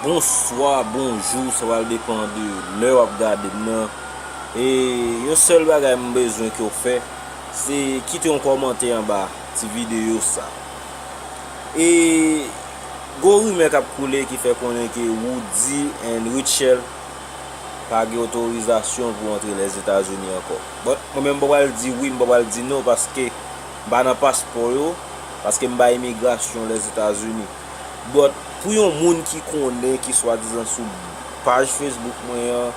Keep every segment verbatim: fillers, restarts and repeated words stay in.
Bonswa, bonjou, sa pral depann de lè w ap gade m nan. E yon sèl bagay m bezwen ke w fè, se kite yon kòmantè anba ti videyo sa. E gwo rimè k ap koule ki fè konnen ke Roody and Rutshelle pa gen otorizasyon pou antre Lèzetazini ankò. But mwen menm m pa pral di wi, m pa pral di non, paske m pa nan paspò yo, paske m pa imigrasyon Lèzetazini. But pou yon moun ki konnen, ki swadizan sou paj Facebook mwen an,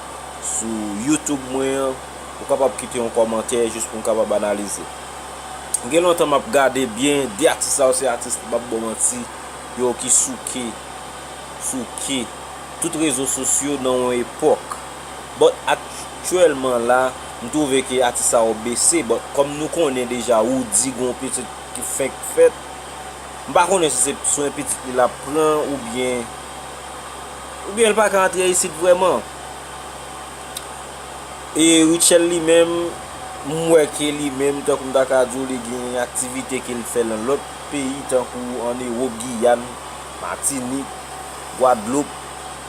sou YouTube mwen an, ou kapab kite yon kòmantè jis pou m kapab analize. Gen lontan m ap gade byen, de atis sa yo se atis, m p ap ba w manti, yo ki souke, souke tout rezo sosyo nan yon epòk. But aktyèlman la, m twouve ke atis sa yo bese, but kòm nou konnen deja Roody gon pitit ki fenk fèt, m pa konnen si se swen pitit li l ap pran oubyen, oubyen l pa ka antre isit vrèman. E Rutshelle li menm, m wè ke li menm, tankou m ta ka di w, li gen aktivite ke l fè nan lòt peyi, tankou ann Ewòp, Giyàn, Matinik, Gwadloup.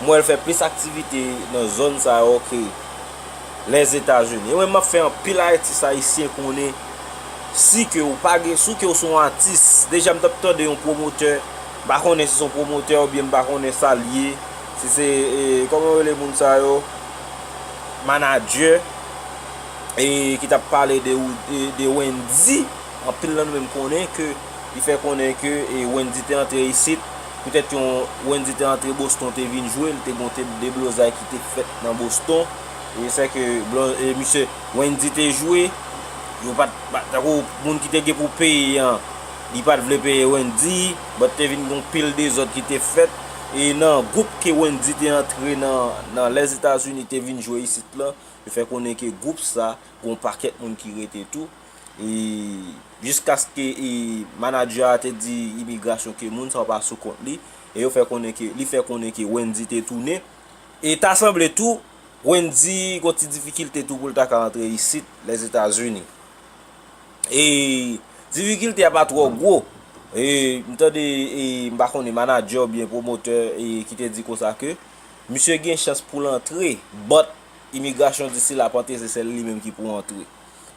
M wè l fè plis aktivite nan zòn sa yo ke Lèzetazini. E mwen, m ap fè anpil atis ayisyen konnen, si ke w pa gen, si ke w se yon atis, deja m t ap tande yon pwomotè, m pa konnen si se yon pwomotè oubyen m pa konnen sa l ye, si se, e, kòman yo rele moun sa yo, manadjè, e, ki t ap pale de, de, de Wendyy. Anpil nan nou menm konnen ke li fè konnen ke, e, Wendyy te antre isit, poutèt yon Wendyy te antre Boston, te vin jwe, li te gon te deblozay ki te fèt nan Boston. E sèke blo- e misye Wendyy te jwe, yo pa t, pa- tankou moun ki te gen pou peye an, li pa t vle peye Wendyy, but te vin gon pil dezòd ki te fèt. E nan gwoup ke Wendyy te antre nan, nan Lèzetazini, te vin jwe isit la, yo fè konnen ke gwoup sa, gon pakèt moun ki rete tou. E jiskaske, e, manadjè a te di imigrasyon ke moun sa yo pa sou kont li, e yo fè konnen ke, li fè konnen ke Wendyy te tounen. E ta sanble tou, Wendyy gon ti difikilte tou pou l ta ka antre isit, Lèzetazini. E difikilte a pa twò gwo. E m tande, e m pa konnen manadjè oubyen pwomotè, e ki te di konsa ke misye gen chans pou l antre, but imigrasyon di si l ap antre, se sèl li menm ki pou antre.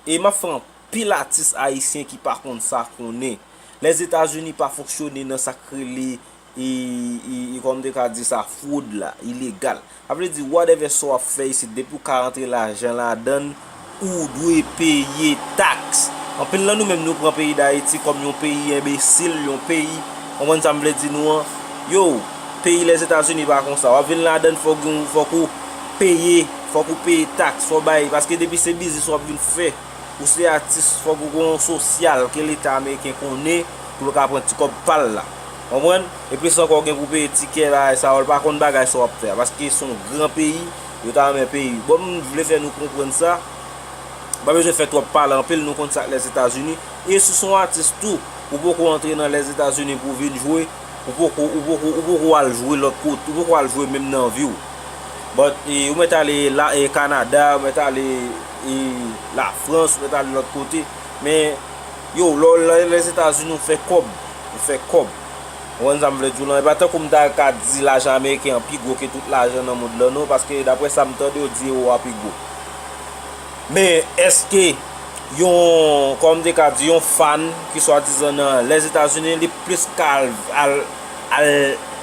E m ap fè anpil atis ayisyen ki pa konn sa konnen. Lèzetazini pa fonksyone nan sa k rele, e, e, e, kòman m te ka di sa, fwod la, ilegal. Sa vle di, whatever sa w ap fè isit, depi w ka rantre lajan ladan l, ou dwe peye taks. Anpil nan nou menm, nou pran peyi Dayiti kòm yon peyi enbesil, yon peyi, konprann sa m vle di nou an? Yo, peyi Lèzetazini pa konsa. W ap vin ladan l, fòk ou, fòk ou peye, fòk ou peye taks, fò w bay, paske depi se biznis w ap vin fè, ou se atis, fòk ou gon sosyal ke Leta ameriken konnen pou l ka pran ti kòb pa l la. Konprann? E plis ankò, w gen pou peye tikè, bagay sa yo, l pa konn bagay sa w ap fè a, paske se yon gran peyi, yo ta renmen peyi. Bon, m vle fè nou konprann sa. M pa bezwen fè twòp pale anpil, nou konn sa k Lèzetazini. E si w se yon atis tou, ou poko antre nan Lèzetazini pou w vin jwe, ou poko, ou poko, ou poko al jwe lòt kote, ou poko al jwe menm nan vi w. But, e, ou mèt ale la, e, Kanada, ou mèt ale, e, Lafrans, ou mèt ale lòt kote. Men, yo, lè w, lè, Lèzetazini, ou fè kòb. Ou fè kòb. Ou konprann sa m vle di w lan? E pa tankou m ta ka di lajan ameriken an pi gwo ke tout lajan nan mond lan, non, paske daprè sa m tande, yo di ewo a pi gwo. Men èske yon, kòman m te ka di, yon fan ki swadizan nan Lèzetazini, li plis ka al, al, al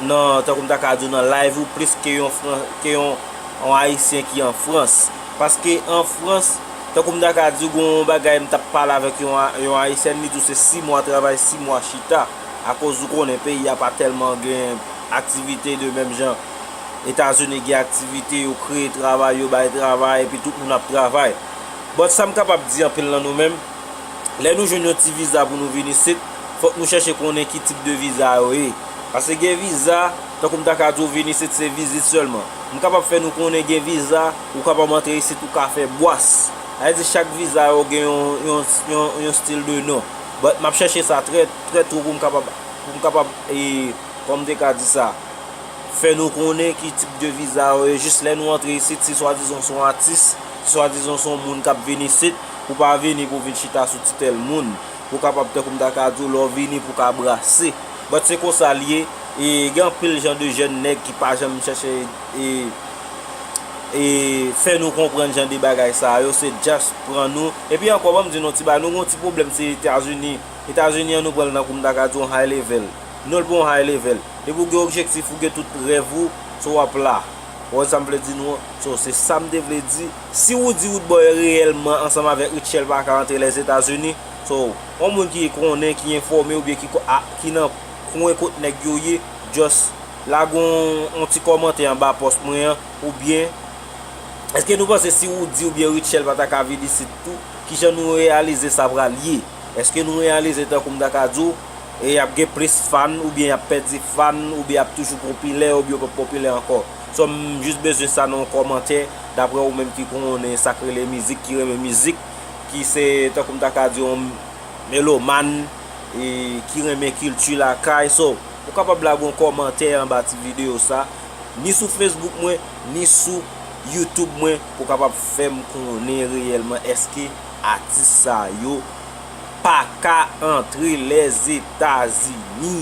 nan, tankou m ta ka di w, nan live ou plis ke yon Fran-, ke yon, yon Ayisyen ki an Frans? Paske an Frans, tankou m ta ka di w, gon bagay m t ap pale avèk yon, yon Ayisyèn, li di w se sis mwa travay, sis mwa chita, akoz ou konnen peyi a pa tèlman gen aktivite de menm jan. Etazini gen aktivite, yo kreye travay, yo bay travay, epi tout moun ap travay. But sa m kapab di anpil nan nou menm, lè nou jwenn yon ti viza pou nou vin isit, fòk nou chèche konnen ki tip de viza yo ye. Paske gen viza, tankou m ta ka di w, vin isit se vizit sèlman. M kapab fè nou konnen gen viza, ou kapab antre isit, ou ka fè bwas. Sa vle di chak viza yo gen yon, yon, yon, yon stil de non. But m ap chèche sa trè, trè tou pou m kapab, pou m kapab, e, kòman m te ka di sa, fè nou konnen ki tip de viza yo ye, jis lè nou antre isit, si swadizan w se yon atis, si swadizan w se yon moun k ap vin isit, ou pa vini pou vin chita sou titèl moun, pou w kapab, tankou m ta ka di w, lè w vini pou w ka brase. But se konsa l ye, E gen anpil jan de jèn nèg ki pa janm chèche e, e fè nou konprann jan de bagay sa yo, se just pran nou. Epi ankò, ban m di nou ti bagay, nou gen yon ti pwoblèm, se Etazini. Etazini an, nou pran l nan, kou m ta ka di, yon high level. Nou l pou yon high level. Depi w gen objektif, ou gen tout rèv ou, so w ap la. Ou wè sa m vle di nou an? So, se sa m te vle di. Si Roody Roodboy reyèlman ansanm avèk Rutshelle pa ka antre Lèzetazini, so, yon moun ki konnen, ki enfòme oubyen ki, ko- a- ki nan kwen kot nèg yo ye, just lage yon, yon ti kòmantè anba pòs mwen an, oubyen, èske nou panse si Roody oubyen Rutshelle pa ta ka vin isit tou, kijan nou reyalize sa pral ye? Èske nou reyalize, tankou m ta ka di w, e y ap gen plis fan, oubyen y ap pèdi fan, oubyen y ap toujou popilè, oubyen yo p ap popilè ankò? So, m jis bezwen sa nan yon kòmantè, daprè ou menm ki konnen sa k rele mizik, ki renmen mizik, ki se, tankou m ta ka di, yon melomàn, e ki renmen kilti lakay. So, ou kapab lage yon kòmantè anba ti videyo sa, ni sou Facebook mwen, ni sou YouTube mwen, pou kapab fè m konnen reyèlman èske atis sa yo pa ka antre Lèzetazini.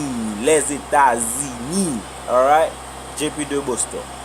Lèzetazini. Alright? J P de Boston.